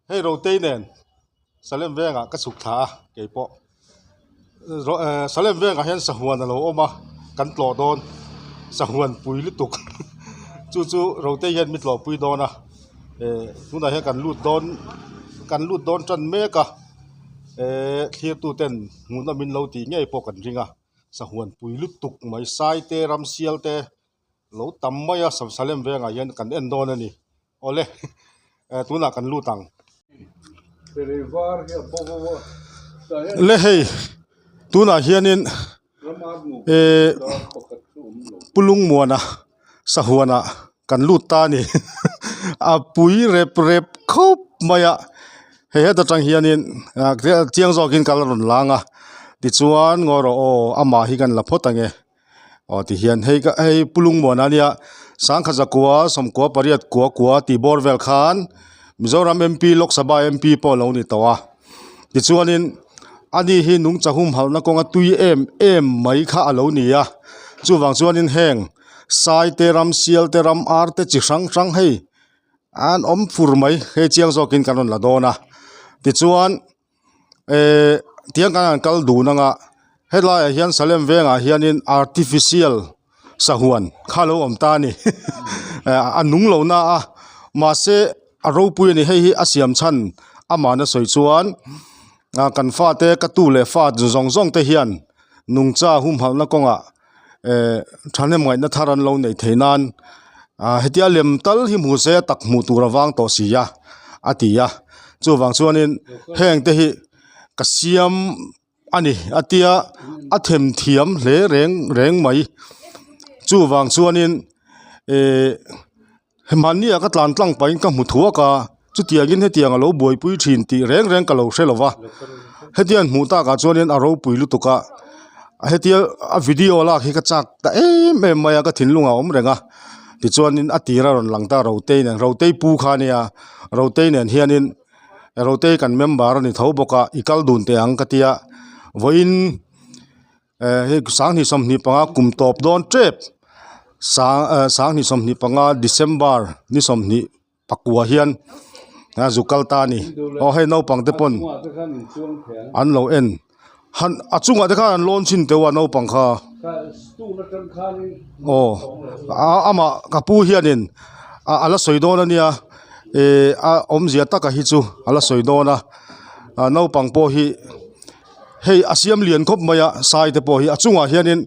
Hei Rotei nen Salem vengah ka chhuk thla a keipawh Salem vengah hian sahuan a lo awm a kan tlawh dawn sahuan pui lutuk chu chu Rotei hian mi tlawhpui dawn a eh tunah hian kan lut dawn kan lut dawn tan mek a eh thlir tu ten hmuhnawm in lo tih ngei pawh kan ring a sahuan pui lutuk mai sai te ramsial te. Lo tam mai a Salem vengah hian kan en dawn a ni. Awle tunah kan lut ang. Le hei tunah hianin eh Pulungmuana sahuanah kan lut ta a ni. A pui rep rep khawp mai a, hei heta tang hianin chiang zawkin kal a rawn lang a tichuan ngawi rawh aw amah hi kan la phawt ang e. Aw ti hian hei ka hei Pu Lungmuana ania sangkhat zakua sawmkua pariat kua kua tih bawr vel khan Mizoram MP Lok Sabha MP pawh a lo ni tawh a tichuanin ani hi nungcha humhalhna kawnga tui em em mai kha a lo ni a chuvang chuanin heng sai te ram sial te ram ar te chi hrang hrang hei an awm fur mai hei chiang zawkin kan rawn la dawn a tichuan. Ehh tiang kan han kal dun anga helaiah hian Salem vengah hianin artificial sahuan kha lo awm ta a ni a nung lo na a mahse a ropui a ni hei hi a siam chhan amahna sawi chuan ah kan fate ka tu leh fa zawng zawng te hian nungcha humhalhna kawngah eh thahnem ngaihna thar an lo neih theih nan ah hetia lem tal hi hmu se a tak hmuh tur a vang tawh si a a ti a chuvang chuanin heng te hi ka siam a ni a tia a them thiam hle reng reng mai chuvang chuanin eh. Hmanni ah ka tlan tlang pahin ka hmu thuak a, chutiangin hetiang a lo buaipui thin tih reng reng ka lo hre lo va, hetiang hmuh takah chuanin a ropui lutuk a, hetia a video lak hi ka chak ta em em mai a ka thinlung ah a awm reng a, tichuanin a tir a rawn lang ta Rotei nen, Rotei pu kha ania, Rotei nen hianin Rotei kan member a ni tho bawk a, i kal dun teh ang ka tia, vawiin. Eh hei sanghnih 25 kum tawp dawn tep sang eh sanghnih 25 December ni 24 hian a zu kal ta a ni aw hei naupang te pawn an lo en han a chungah te khan an lawn chhin teuh a naupang kha aw amah ka pu hianin a la sawi dawn a nia eh a awmzia taka hi chu a la sawi dawn a naupang pawh hi. Hei a siam lian khawp mai a sai te pawh hi a chungah hianin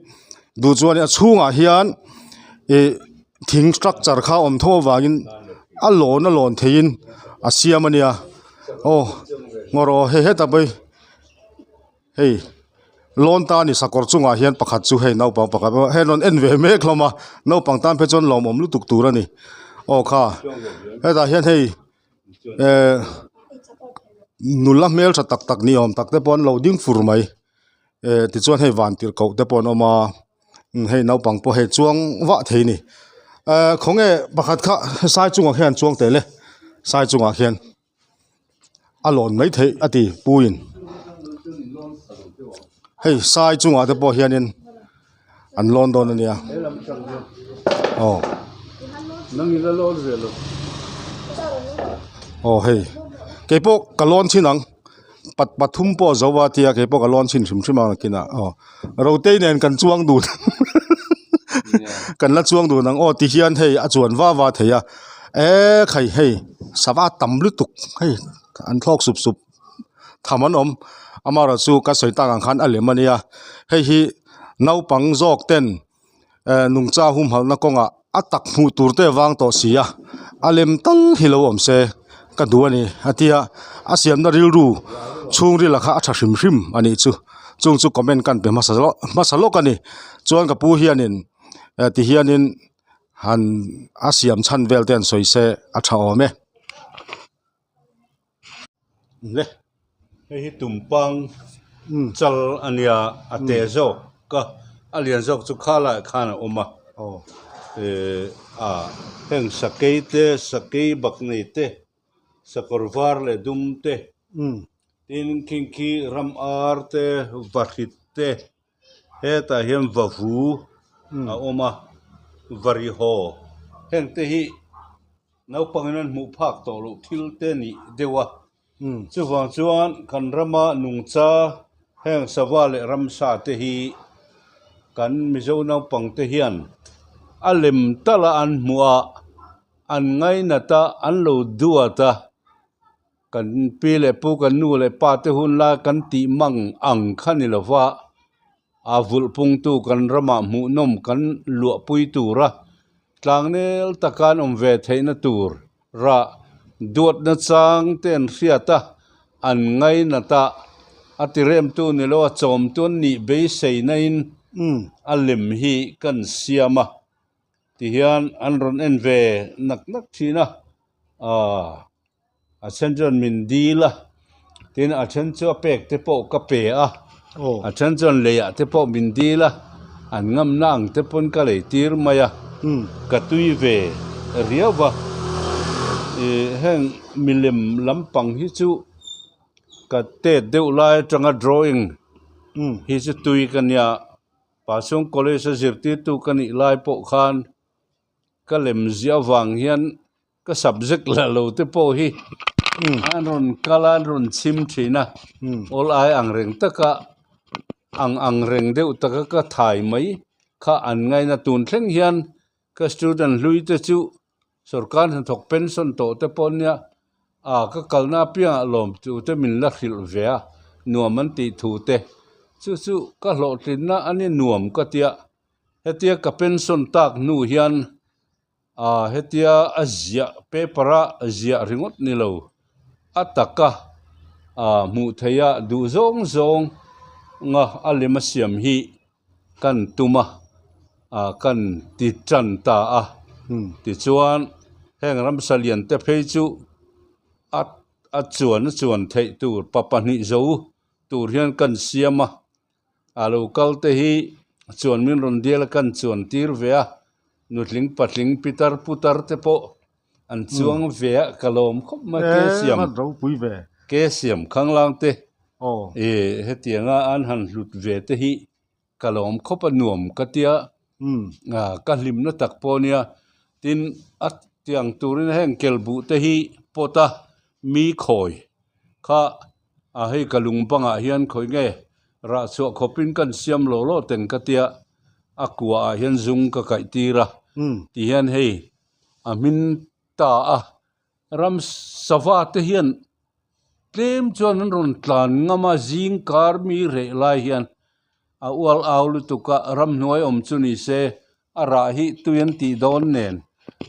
duh chuan a chhungah hian ih thing structure kha a awm tho avangin a lawn a lawn theihin a siam a nia aw ngaw rawh hei hetah pawh hi hei lawn ta a ni sakawr chungah hian pakhat chu hei naupang pakhat hei an rawn en ve mek hlawm a naupang tan phei chuan lawmawm lutuk tur a ni aw kha hetah hian hei. Eh nula hmeltha tak tak ni awm tak te pawh an lo ding fur mai eh tichuan hei van tirh koh te pawh an awm a hei naupang pawh hei chuang vah thei a ni eh khawnge pakhat kha sai chungah khian an chuang tel e sai chungah khian a lawn mai theih a ti puiin hei sai chungah te pawh hianin. An lawn dawn a nia. Aw. Aw hei. Kei pawh ka lawn chhin ang. Pat pathum pawh a zo a tia kei pawh ka lawn chhin hrim hrim ang nakinah aw. Rotei nen kan chuang dun kan la chuang dun ang aw ti hian hei a chuan va va thei a. E khai hei sava tam lutuk hei an thlawk sup sup. Tham an awm amaherawh chu ka sawi tak ang khan a lem a nia hei hi naupang zawk ten eh nungcha humhalhna kawngah a tak hmuh tur te avang tawh si a a lem tal hi lo awm se ka duh a ni a tia a siamna rilru chhungril kha a tha hrim hrim a nih chu chung chu comment kan pe hmasa lawk hmasa lawk a ni chuan ka pu hianin eh ti hianin han a siam chhan vel te an sawi se a tha awm e. Le hei hi tumpang chal a nia a te zawk a a lian zawk chu kha laiah khan a awm a eh a heng sakei te sakei bak nei te sakawr var leh dum te tin khing khi ram ar te vahrit te hetah hian vavu a awm a varihaw heng te hi naupangin an hmuh phak tawh loh thil te nih deuh a. Chuvang chuan kan rama nungcha heng sava leh ramsa te hi kan Mizo naupang te hian a lem tala an hmuh a, an ngainat a, an lo duat a. Kan pi leh pu kan nu leh pa te hun lai kan tih mang ang kha ni lova a vulh pungtu kan ramah hmuhnawm kan luahpui tura tlangnel taka an awm ve theihna tur rah duatna chang te an hriat a, an ngainat a, a tiremtu ni lo a chawmtu an nih beiseina in a lem hi kan siam a tihian an rawn en ve nak nak thin a, aaa. A then chuan min dil a, tin a then chu a pek te pawh ka pe a, a then chuan leiah te pawh min dil a, an ngamna ang te pawn ka lei tir mai a, ka tui ve riau va, ih heng milem lampang hi chu ka tet deuh lai atanga drawing hi chu tui ka nia, Pasung college a zirtirtu ka nih lai pawh khan ka lem ziah avang hian. Ka subject la lo te pawh hi an rawn kal a an rawn chhim thin a awl ai ang reng taka ang ang reng deuh taka ka thai mai kha an ngaina tun thleng hian ka student hlui te chu sorkar hnathawk pension tawh te pawh nia ah ka kalna apiangah lawm tu te min la hrilh ve a nuam an tih thu te chu chu ka hlawhtlinna a ni nuam ka tia hetia ka pension tak hnu hian. Aaa hetia a ziah paper a ziah ringawt ni lo a taka aaa hmuh theih a duh zawng zawng nga a lem a siam hi kan tum a aaa kan ti tan ta a tichuan heng ramsa lian te phei chu a a chuan a chuan theih tur pa pahnih zo tur hian kan siam a. A lo kal te hi chuan min rawn dial a kan chuan tir ve a, nutling patling pitar putar te pawh an chuang ve a ka lawm khawp mai ke siam ke siam khanglang te ih hetianga an han hlut ve te hi ka lawm khawp a nuam ka tia ka hlimna tak pawh a nia tin a tiang turin heng kelbuh te hi pawt a mi khawi kha. A hei ka lung bangah hian khawi nge rah chhuah khawpin kan siam lo lo teng ka tia a kua ah hian zung ka kaih tir a ti hian hei a hmin ta a ram sava te hian tlem chuan an rawn tlan ngam a zing kar mi reh lai hian a ual au lutuk a ramhnuai awm chu ni se a rah hi tui an tih dawn nen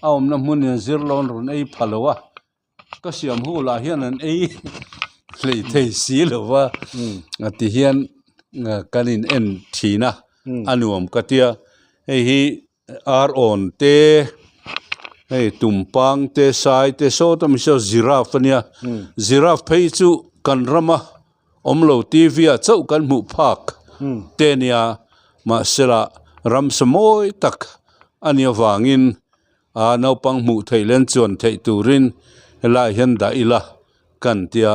a awmna hmun in zir lo an rawn ei pha lo a. Ka siam ho lah hian an ei hlei thei si lo va a ti hian kan in en thin a a nuam ka tia hei hi ar awn te hei tumpang te sai te saw ta mi saw giraffe a nia giraffe phei chu kan rama awm lo T_V ah chauh kan hmuh phak te a nia mahsela ramsa mawi tak a nih avangin. A naupang hmuh theih leh an chuan theih turin helaiah hian dah ila kan tia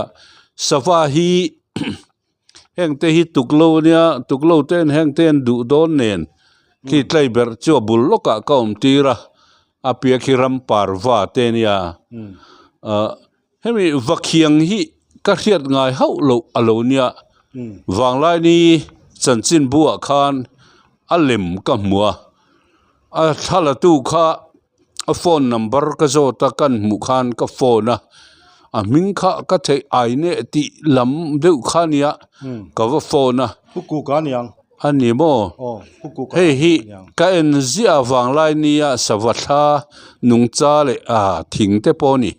sava hi heng te hi tuklo ania tuklo te hian heng te an duh dawn nen khi tlai berh chu a bul lawkah ka awm tir a a piah khi ram parva te ania ah hemi vakhiang hi ka hriat ngai hauh loh a lo nia vanglaini chanchin buah khan a lem ka hmu a. A thla tu kha a phone number ka zawt a kan hmuh khan ka phone a a hming kha ka theih ai neh tih lam deuh kha a nia ka va phone a. Pu Kuka a niang. A ni maw? Aw Pu Kuka Hei hi ka en ziah avang lai nia sava thla nungcha leh ah thing te pawh a ni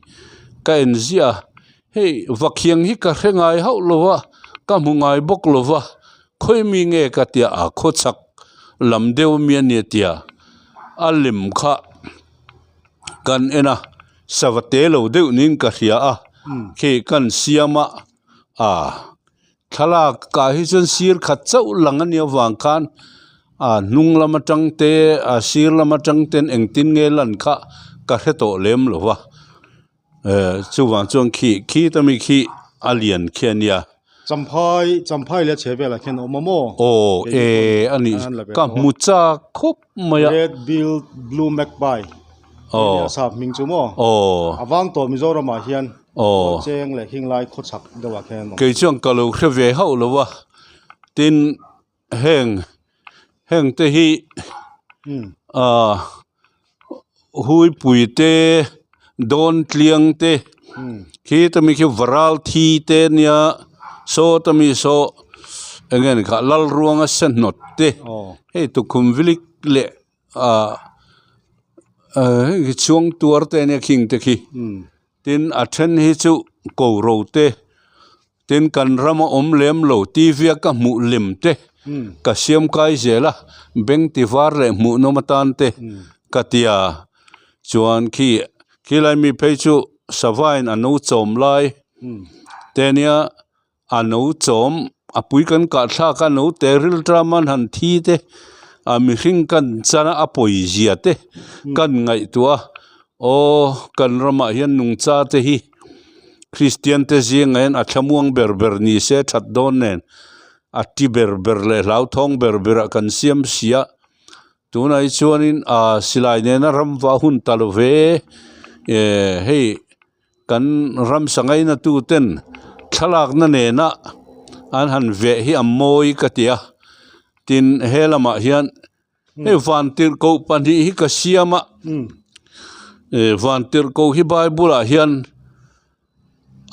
ka en ziah a hei vakhiang hi ka hre ngai hauh lo va ka hmu ngai bawk lo va. Khawi mi nge ka tia a khawchhak lam deuh mi a nia tia a lem kha kan en a sava te lo deuh niin ka hria a khi kan siam a ah thlalak ah hi chuan sir khat chauh lang a nih avang khan ah hnung lam atang te a sir lam atang ten engtin nge lan kha ka hre tawh lem lo va. Eh chuvang chuan khi khi ta mi khi a lian khi a nia. Champhai champhai leh chhe velah khian a awm a maw? Aw e a nih ka hmu chak khawp mai a. Red bill blue magpie aw a sap hming chu maw? Aw a vang tawh Mizoramah hian. Aw. Cheng leh hing lai khawchhak deuhah khian an awm. Kei chuan ka lo hre ve hauh lo a, tin heng heng te hi ah huipui te dawn tliang te khi ta mi khi varal thi te nia saw ta mi saw eng nge ni kha Lalruanga Sehnawt te hei tukhum vilik leh ah heng hi chhuang tuar te ania khing te khi tin a then hi chu ko ro te tin kan rama awm lem lo T V a ka hmuh lem te ka siam kai zel a beng ti var leh hmuh nawm atan te ka tia chuan khi khilai mi phei chu sava in a no chawm lai te ania. A no chawm a pui kan kah thlak a no te ril tram an han thi te a mihring kan chan a a pawi zia te kan ngaihtuah a aw kan ramah hian nungcha te hi Kristian te zingah hian a thlamuang ber ber ni se that dawn nen a ti ber ber leh hlauthawng ber berah kan siam si a tunah hi chuanin ah silai nena ram vah hun ta lo ve eh hei. Kan ramsa ngainatu ten thlalakna nena an han veh hi a mawi ka ti a, tin he lamah hian hei vantirhkoh pahnih hi ka siam a, eh vantirhkoh hi bible ah hian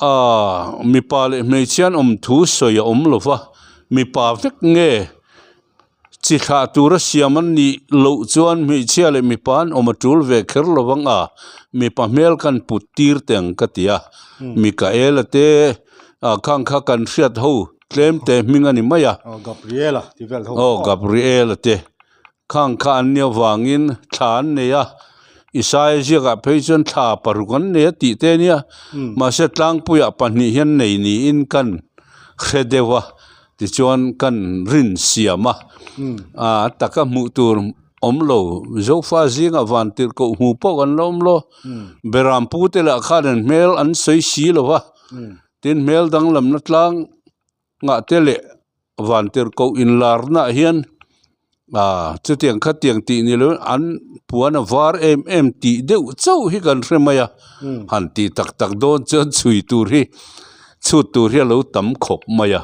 aaa mipa leh hmeichhia an awm thu sawi a awm lo va, mipa vek nge. Chi thlah tura siam an nih loh chuan hmeichhia leh mipa an awm a tul ve kher lo vang a, mipa hmel kan put tir teh ang ka ti a. Mikaela te ah khang kha kan hriat ho tlem te hming a ni mai a. Aw Gabriela ti vel ho. Aw Gabriela te khang kha an nia vangin thla an nei a, Isaia ziakah phei chuan thla paruk an nei a tih te a nia, mahse tlangpuiah pahnih hian nei niin kan hre deuh a. Tichuan kan rin siam a, a taka hmuh tur awm lo, Zofa zingah van tirhkoh hmu pawh kan la awm lo, Beram pute lah khan an hmel an sawi si lo va, tin hmel danglamna tlang ngah te leh van tirhkoh inlarnaah hian ah chutiang khatiang tih ni lo an puan a var em em tih deuh chauh hi kan hre mai a, han tih tak tak dawn chuan chhui tur hi chhut tur hi a lo tam khawp mai a,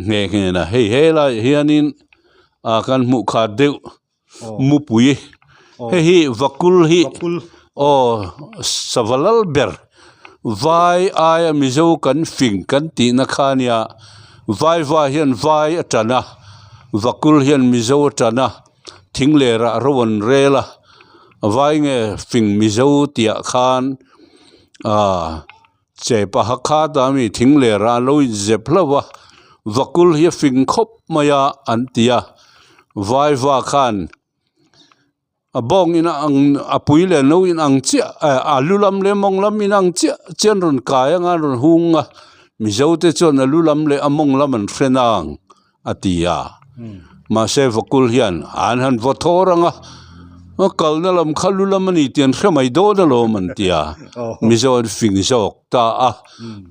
nghe nghe na hei helaiah hianin ah kan hmuh khat deuh mupui hei hi vakul hi aw sava lal ber vai aia mizo kan fing kan tihna kha ania vai va hian vai a tan a vakul hian mizo a tan a thing lerah ro an rel a vai nge fing mizo tih ah khan ah Che paha khat a mi thing lerah an lo inzep hlauh a, vakul hi a fing khawp mai a an ti a, vaiva khan a bawng in ang a pui leh no in ang chiah eh a lu lam leh mawng lam in ang chiah chiah an rawn kai anga an rawn hung a, mizo te chuan a lu lam leh a mawng lam an hre nang a ti a mahse vakul hian an han vaw thawr ang a a kalna lam kha lu lam a ni tih an hre mai dawn alawm an ti a mizo an fing zawk ta a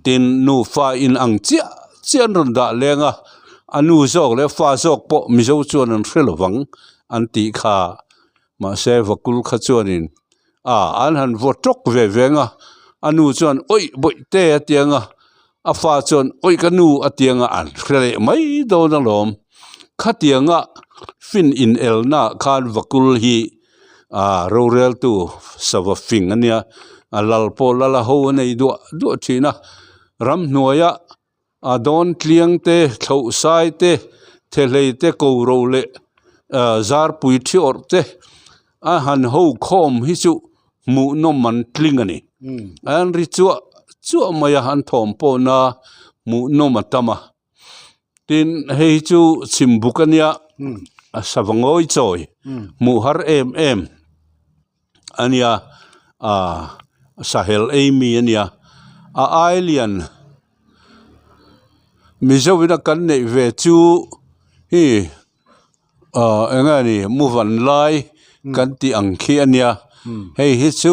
tin nufa in ang chiah chiah an rawn dah leng a a nu zawk leh fa zawk pawh mizo chuan an hre lovang an tih kha mahse vakul kha chuanin a an han vaw tawk ve veng a a nu chuan awih bawih te a ti ang a a fa chuan awih ka nu a ti ang a an hre leh mai dawn alawm khatianga fin inelna khan vakul hi ah roreltu sava fing a nia a lal pawh lal a ho a nei duah duah thin a ramhnuaia A dawn tliang te, thloh sai te, thehlei te, ko ro leh zarpui thi awrh te a han ho khawm hi chu hmuhnawm an tling a ni. An ri chuah chuah mai a, an thawm pawhna hmuhnawm a tam a. Tin, hei hi chu chhim buk a nia, a sava ngawi chawi hmuh har em em a nia, sahel ei mi a nia, a ai lian. Mizo ina kan neih ve chu hi ah eng nge ni muvan lai kan tih ang khi a nia hei hi chu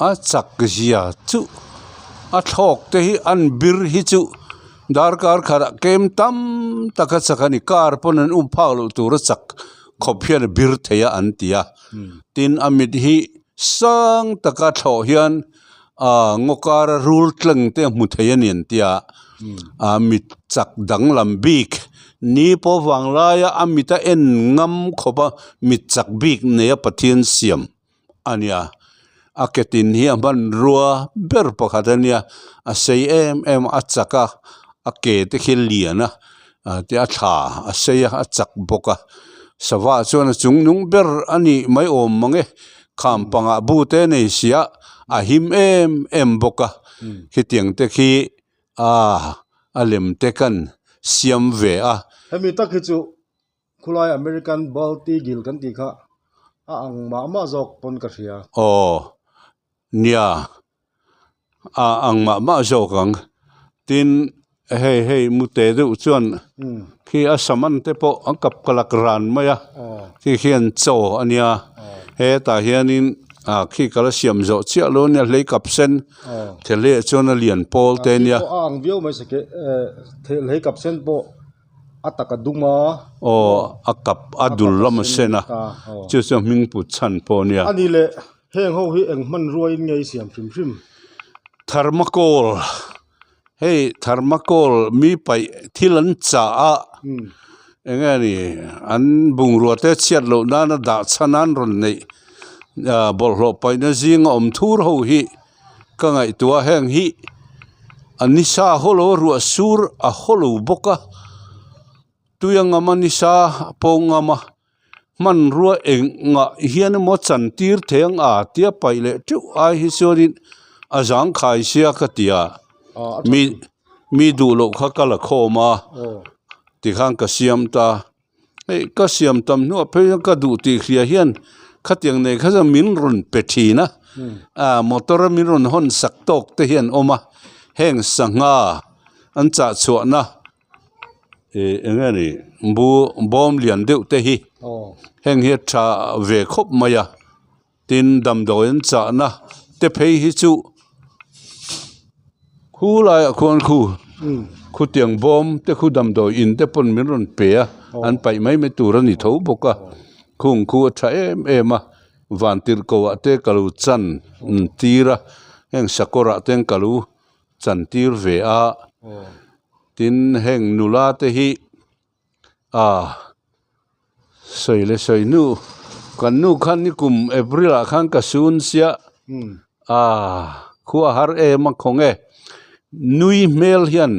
a chak zia chu a thlawk te hi an bir hi chu darkar khatah kem tam tak a chak a ni car pawn an um phak loh tur a chak khawp hian a bir thei a an ti a tin a mit hi sang taka thlawh hian. Aaa ngaw kara rul tleng te a hmu thei a ni an tia aa mit chak danglam bik ni pawh vang laia a mit a en ngam khawp a mit chak bik nei a Pathian siam a nia a ke tin hi a hmanrua ber pakhat a nia a sei em em a a chak a a ke te khi a lian a ah te a thla a sei a a chak bawk a sava chuan a chung nung ber a nih mai awm mang e. Kham pangah bu te nei sia a him em em bawk a khitiang te khi ah a lem te kan siam ve a. Hemi tak hi chu khulai American Bald Eagle kan tih kha a ang mah mah zawk pawn ka hria. Aw nia a ang mah mah zawk ang tin hei hei mute deuh chuan khi a saman te pawh an kap kalak ran mai a khi khian chaw a nia hetah hianin ah khi kala siam zawh chiah lo ania hlei kap sen thehliah chuan a lian pawl te ania. A ang viau mai sake hlei kap sen pawh a tak a dum a. Aw a kap a dul lam a sen a chu chu hming put chhan pawh a nia. A ni leh heng ho hi eng hmanrua in nge i siam hrim hrim? Thermocol hei thermocol mi paih thil an chah a eng nge ni an bungrua te chhiat loh nana dah chhan an rawn neih ah bawlhhlawh paihna zinga awm thur ho hi ka ngaihtuah a heng hi a nisa haw lo a ruah sur a haw lo bawk a tui a ngam a nisa pawh a ngam a hmanrua engah hian emaw chan tir thei ang a tia paih leh teuh ai hi chuanin a zangkhai sia ka ti a mi mi duh loh kha ka la khawm a tikhan ka siam ta. Hei ka siam tam hnuah phei chuan ka duh tih hria hian khatiang nei kha chuan min rawn pe thin a ah motor a min rawn hawn sak tawk te hi an awm a heng sangha an chah chhuahna ih eng nge ni bu bawm lian deuh te hi heng hi a tha ve khawp mai a. Tin, damdawi an chahna te phei hi chu khu laiah khuan khu khutiang bawm te khu damdawi in te pawn min rawn pe a, an paih mai mai tur a ni tho bawk a, khung khu a tha em em a, vantirhkoh ah te ka lo chan tir a, heng sakawr ah te ka lo chan tir ve a, tin heng nula te hi. Ah sawi le sawi nu kan nu khan ni kum April ah khan ka sun sia ah khua har em a khaw nge nui hmel hian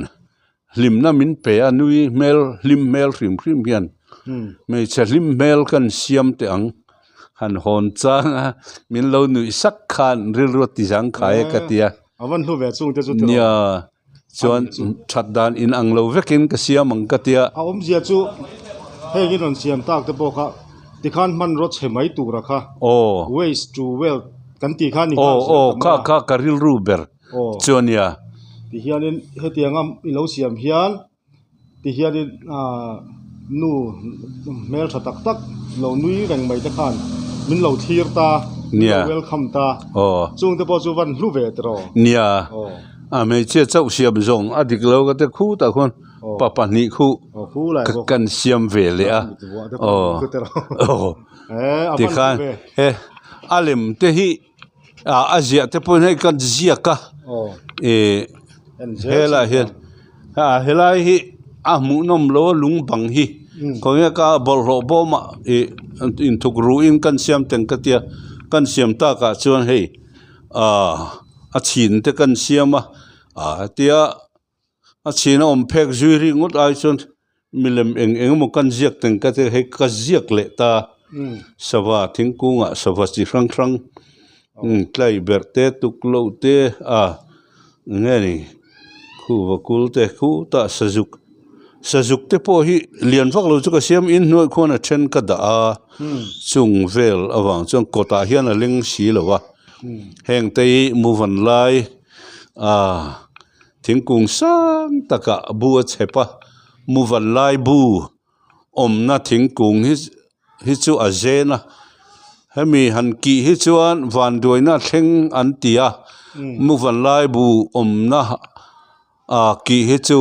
hlimna min pe a nui hmel hlim hmel hrim hrim hian hmeichhe hlim hmel kan siam teh ang han hawn chang a min lo nuih sak khan rilru a ti zangkhai e ka tia. Nia. Chuan that dan in ang lo vekin ka siam ang ka tia. A awmzia chu heng in rawn siam tak te pawh kha tikhan hmanraw chhe mai tura kha waste to wealth kan tih kha ni nghal zel ta mai a. Kha kha ka rilru ber chu a nia. Tihianin hetianga i lo siam hian Tihianin aaa nu hmeltha tak tak lo nui reng mai te khan min lo thlir ta, min lo welcome ta, chung te pawh chu van hlu ve tiraw? Nia, a hmeichhia chauh siam zawng a dik lo ka ti khutah khuan pa pahnih khu kan siam ve leh a, tikhan he a lem te hi. ah a ziah te pawh hei kan ziak a ih helaiah hian ah helai hi a hmuhnawm lo a lung bang hi khawnge ka bawlhhlawh bawm ah ih inthuk ruh in kan siam teng ka tia kan siam tak ah chuan hei ah a chhin te kan siam a ah hetia a chhin a awm phek zui ri ngawt ai chuan milem eng eng emaw kan ziak teng ka tia hei ka ziak leh ta sava thingkung ah sava chi hrang hrang tlai berh te tuk loh te a eng nge ni khuva kul te khutah sazuk sazuk te pawh hi lian vak lo chu ka siam in hnuai khuan a then ka dah a chung vel avang chuan kawtah hian a leng si lo a heng te hi muvan lai ah. Thingkung sang takah bu a chhep a, muvan lai bu awmna thingkung hi hi chu a zen a, hemi han kih hi chuan vanduaina thleng an ti a, muvan lai bu awmna ah kih hi chu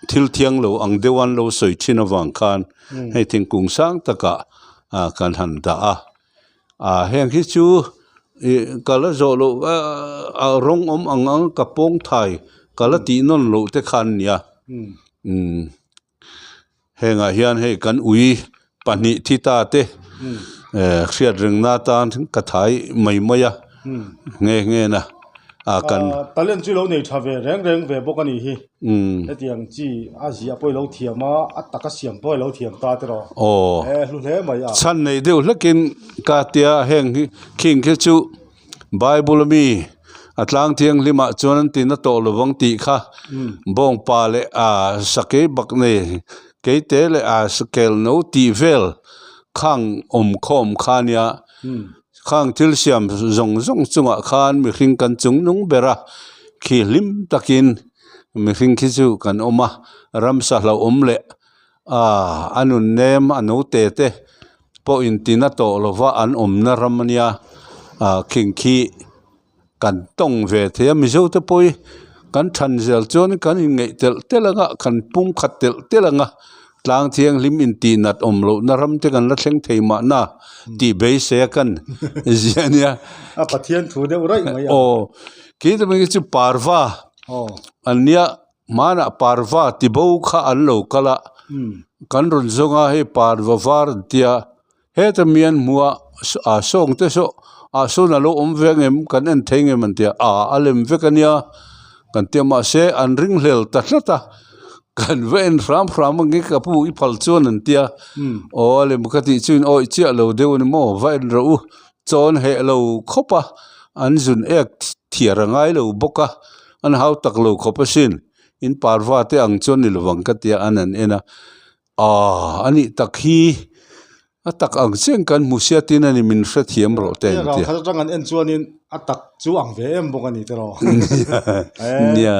thil thiang lo ang deuh an lo sawi thin avang khan hei thingkung sang takah ah kan han dah a, ah heng hi chu. Ih ka la zawh loh a rawng awm ang ang ka pawng thai ka la tih nawn loh te khan nia umm hengah hian hei kan ui pahnih thi ta te eh hriat rengna atan ka thai mai mai a nghe nghe na a kan Talent chu lo nei tha ve reng reng ve bawk a nih hi. Hetiang chi a ziah pawh i lo thiam a, a taka siam pawh i lo thiam ta te rawh. Aw. E hlu hle mai a. Chhan nei deuh hlekin ka tia heng hi khing khi chu Bible ami a tlang thianghlimah chuan an tina tawh lovang tih kha bawngpa leh a sakei bak nei keite leh a sakel no tih vel khang awm khawm kha nia Khang thil siam zawng zawng chungah khan mihring kan chung nung ber a, khi hlim takin mihring khi chu kan awm a, ramsa hlauhawm leh aaa a nun nem a note te pawh intina tawh lova an awmna ram a nia ah khing khi. Kan tawng ve thei a, Mizo te pawh hi kan than zel chuan kan inngeih telh telh ang a, kan pum khat telh telh ang a, tlang thianghlim intih nat awm lohna ram te kan la thleng thei mahna tih beisei a kan zia nia. A Pathian thu deuh raih mai a. Aw, khi te mai chu parva an nia, hmanah parva tibo kha an lo kal a, kan rawn zawng a hei parva var an tia. Heta mi an hmu a ah sawng te saw ah sawn a lo awm ve ang em kan en thei ngem an ti a ah a lem vek a nia kan ti a mahse an ring hlel ta tlat a kan va en hram hram ang e ka pu i phal chuan an ti a aw a lem ka tih chuan awih chiah lo deuh a ni maw va en rawh u chawn heh lo khawp a an zun ek thiar a ngai lo bawk a an hau tak lo khawp asin in parva te ang chuan ni lovang ka ti a an han en a. Aaa a nih tak hi a tak ang chiang kan hmu sia tin a ni min hrethiam rawh te an tia. Khat atang an en chuanin a tak chu ang ve em bawk a ni tiraw. Nia.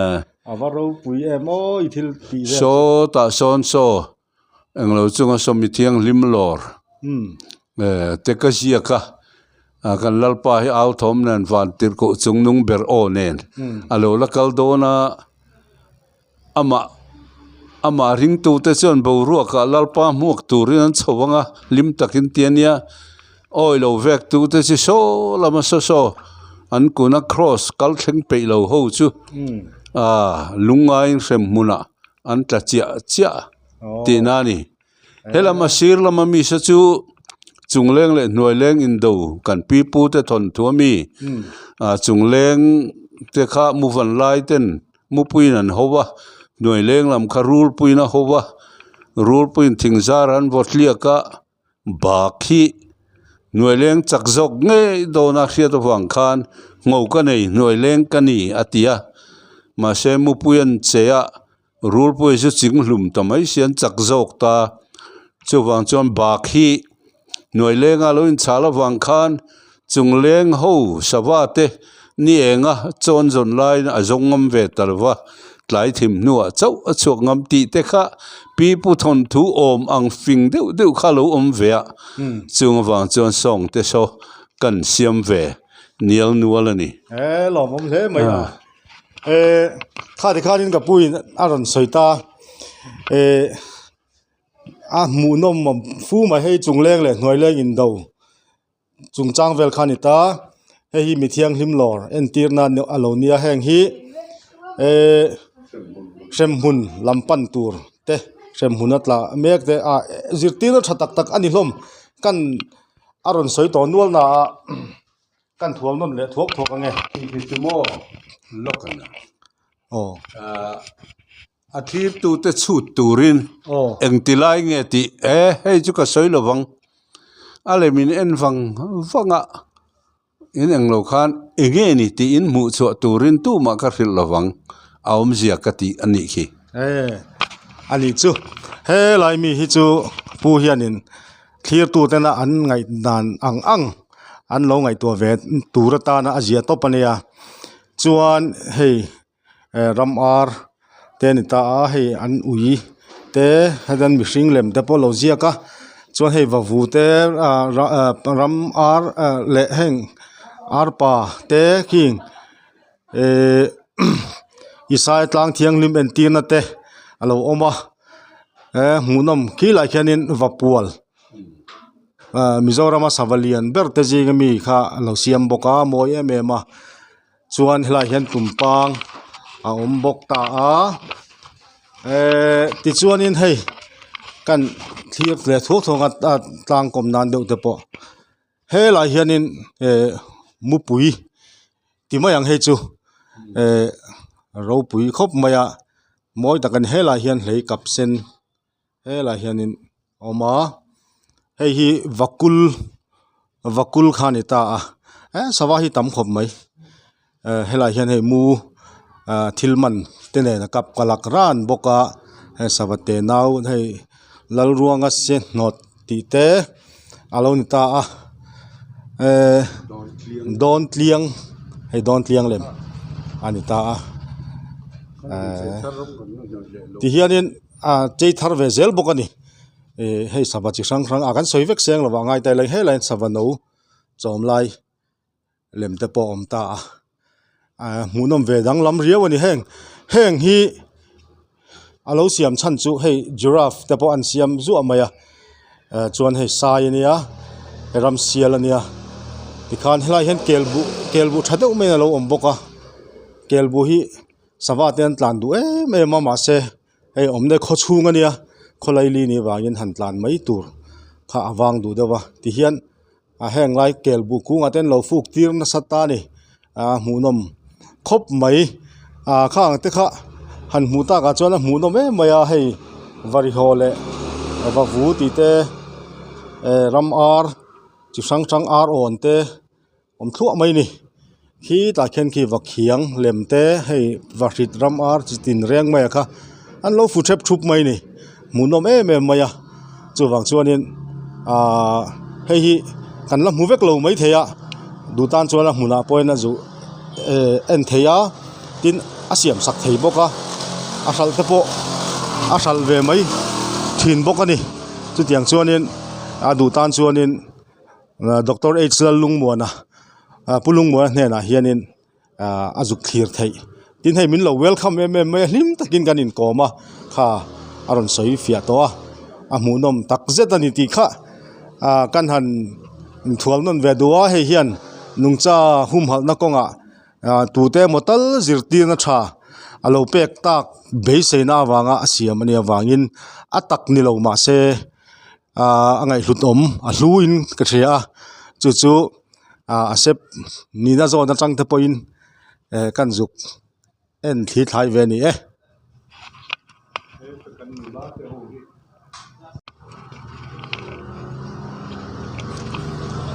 A va ropui em aw i thil tih vel. Saw tah sawn saw englo chunga saw mi thianghlim lawr te ka ziak a kan lalpa hi au thawm nen van tirhkoh chung nung ber aw nen a lo la kal dawn a. Amah amah ringtute chuan boruakah Lalpa hmuak turin an chho ang a, hlim takin ti a nia. Awi lo vektute chu saw lama saw saw an kun a, kraws kal thleng peih lo ho chu aaa lungngaiin hrem hmunah an tla chiah chiah tihna a ni. Helam a sir lama mi se chu chungleng leh hnuaileng indo kan pi pu te thawnthu a mi ah chungleng te kha muvan lai ten mupuiin an ho va hnuaileng lam kha rulpuiin a ho va rulpuiin thing zar an vaw tliak a bak hi hnuaileng chak zawk ngei dawn a hriat avang khan ngho ka nei hnuaileng ka ni a ti a mahse mupui an che a. Rulpui chu ching hlum ta mai si an chak zawk ta. Chuvang chuan bak hi hnuai lenga lo inchhal avang khan chung leng ho sava te ni enga chawn zawn laiin a zawng ngam ve ta lo va, tlai thim hnuah chauh a chhuak ngam tih te kha pi pu thawnthu awm ang fing deuh deuh kha lo awm ve a, chung avang chuan sawng te saw kan siam ve nial nual a ni. He lawmawm hle mai a. Eh kha ti khanin ka puiin a rawn sawi ta eh a hmuhnawm awm fu mai hei chung leng leh hnuai leng indo chung chang vel kha a ni ta hei hi mi thianghlim lawr entir nan a lo nia heng hi eh hremhmun lam pan tur te hremhmun a tla mek te ah zirtirna tha tak tak a ni hlawm kan a rawn sawi tawh nual na ah. Kan thuam nawn leh thuak thuak ange. Khi chu maw lawk ang a. Aw. A thirtute chhut turin engti lai nge tih e hei chu ka sawi lovang. A lem in en vang vang a in englo khan enge ni tih in hmuh chhuah turin tumah ka hrilh lovang a awmzia ka tih a nih khi. E a nih chu helai mi hi chu pu hianin Thlirtutena an ngaih dan ang ang an lo ngaihtuah ve tur atana a ziah tawp a nia chuan hei eh ram ar te a ni ta a hei an ui te hetan mihring lem te pawh a lo ziak a chuan hei vavu te ah ram ar leh heng arpa te khing eh Isai tlang thianghlim entirna te a lo awm a eh hmuhnawm khilaiah khianin vapual. Ahh Mizorama sava lian ber te zinga mi kha a lo siam bawk a mawi em em a chuan helaiah hian tumpang a awm bawk ta a ehh tichuanin hei kan thlir leh thuak thuak a tlang kawm nan deuh te pawh helaiah hianin ehh mupui ti mai ang hei chu ehh ropui khawp mai a mawi tak a ni helaiah hian hlei kap sen. Helaiah hianin a awm a hei hi vakul vakul kha a ni ta a eh sava hi tam khawp mai eh helaiah hian hei mu ah thil man te nen a kap kalak ran bawk a hei sava te nau hei Lalruanga se hnawt tih te a lo ni ta a eh Dawntliang hei Dawntliang lem a ni ta a eh tihianin. A chei thar ve zel bawk a ni ih hei sava chi hrang hrang a kan sawi vek seng lovah ngai ta ila helaiah hian sava no chawm lai lem te pawh a awm ta a ah hmuhnawm ve danglam riau a ni heng heng hi a lo siam chhan chu hei giraffe te pawh an siam zuah mai a ah chuan hei sai a nia ramsial a nia tikhan helaiah hian kel buh kel buh tha deuh maiin a lo awm bawk a kel buh hi. Sava te an tlan duh em em a mahse hei awmna khaw chhung a nia khaw laili nih vangin han tlan mai tur kha a vang duh deuh a tihian a heng lai kel buh kungah te an lo fuk tir nasa ta a ni a hmuhnawm khawp mai ah khang te kha han hmuh takah chuan a hmuhnawm em mai a hei varihaw leh vavu tih te eh ram ar chi hrang hrang ar awn te. Awm thluah mai a ni khi tah khian khi va khiang lem te hei va hrit ram ar chi tin reng mai a kha an lo fu thep thup mai a ni hmuhnawm em em mai a chuvang chuanin ahh hei hi kan la hmu vek lo maithei a duh tan chuan a hmunah pawhin a zuh ehh en thei a tin a siam sak thei bawk a a hralh te pawh a hralh ve mai thin bawk a ni chutiang chuanin a duh tan chuanin. Doctor H Lallungmuana ah Pu Lungmuana hnenah hianin ah a zuk thlir theih tin hei min lo welcome em em mai a hlim takin kan inkawm a kha a rawn sawi fiah tawh a a hmuhnawm tak zet a ni tih kha ah kan han inthual nawn ve duh a hei hian nungcha humhalhna kawngah ah tute emaw tal zirtirna tha a lo pek tak beiseina avanga a siam a nih avangin a tak ni lo mahse. Ahh a ngaihhlut awm a hlu in ka hria a chu chu ah a sep nihna zawn atang te pawhin eh kan zuk en thli thlai ve a ni e.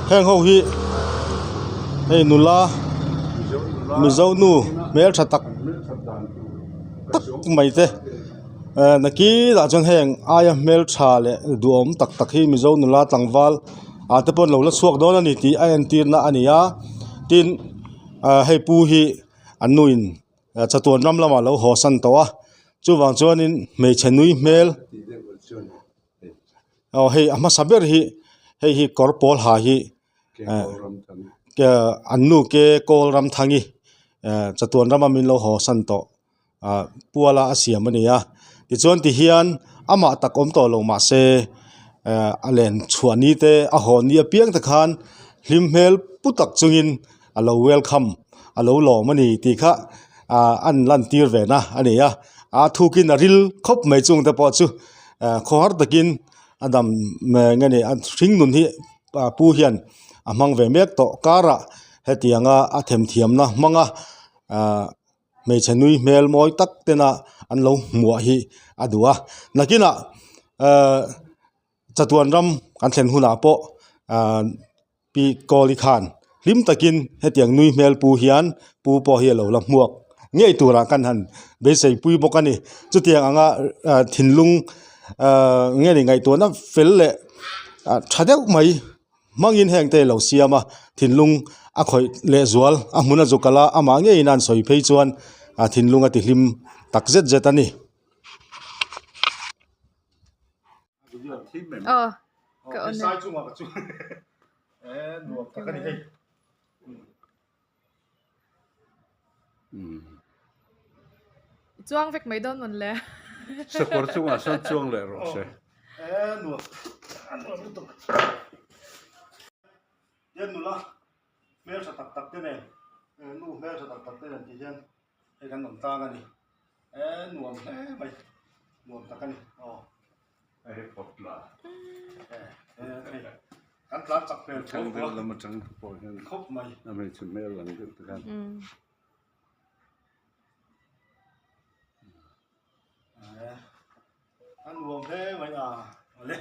Heng ho hi hei nula mizo nu hmeltha tak tak mai te. Eh nakinah chuan heng aia hmeltha leh duhawm tak tak hi mizo nula tlangval ah te pawh an lo la chhuak dawn a ni tih a entir na a ni a tin ah hei pu hi an nu in chatuan ram lamah a lo haw san tawh a chuvang chuanin hmeichhe nui hmel aw hei a hmasa ber hi hei hi kawr pawl ha hi an nu ke kawl ram thangi eh chatuan rama min lo haw san tawh. ah puala a siam a ni a tichuan tihian amah tak awm tawh lo mahse eh a len chhuah ni te a haw ni apiang te khan hlim hmel pu tak chungin a lo welcome a lo lawm a ni tih kha ah an lan tir ve na a ni a a thukin a ril khawp mai chung te pawh chu eh khawhar takin a dam eng nge ni a hring nun hi ah pu hian a hmang ve mek tawh karah hetianga a themthiamna hmanga ah. Hmeichhe nui hmel mawi tak tena an lo hmuah hi a duh a nakinah ehh chatuan ram kan thlen hunah pawh ahh pi kawli khan hlim takin hetiang nui hmel pu hian pu pawh hi a lo la hmuak ngei turah kan han beisei pui bawk a ni chutiang anga ah thinlung ahh nge ni ngaihtuahna fel leh ah tha deuh mai. Hmangin heng te lo siam a, thinlung a khawih leh zual a hmun a zu kal a, amah ngeiin an sawi phei chuan a thinlung a tihlim tak zet zet a ni. Chuang vek mai dawn mawn le. Sakawr chungah sawn chuang leh rawh se. Tian nula hmeltha tak tak te nen nu hmeltha tak tak te nen tih hian hei kan awm tang a ni eh nuam hle mai nuam tak a ni aw. Hei pawt la. Eh hei kan tlan chak hmel khawp mai. Thang lam atang pawh hian khawp mai. A hmeichhe hmel ang deuh te khan. Eh a nuam hle mai a awle.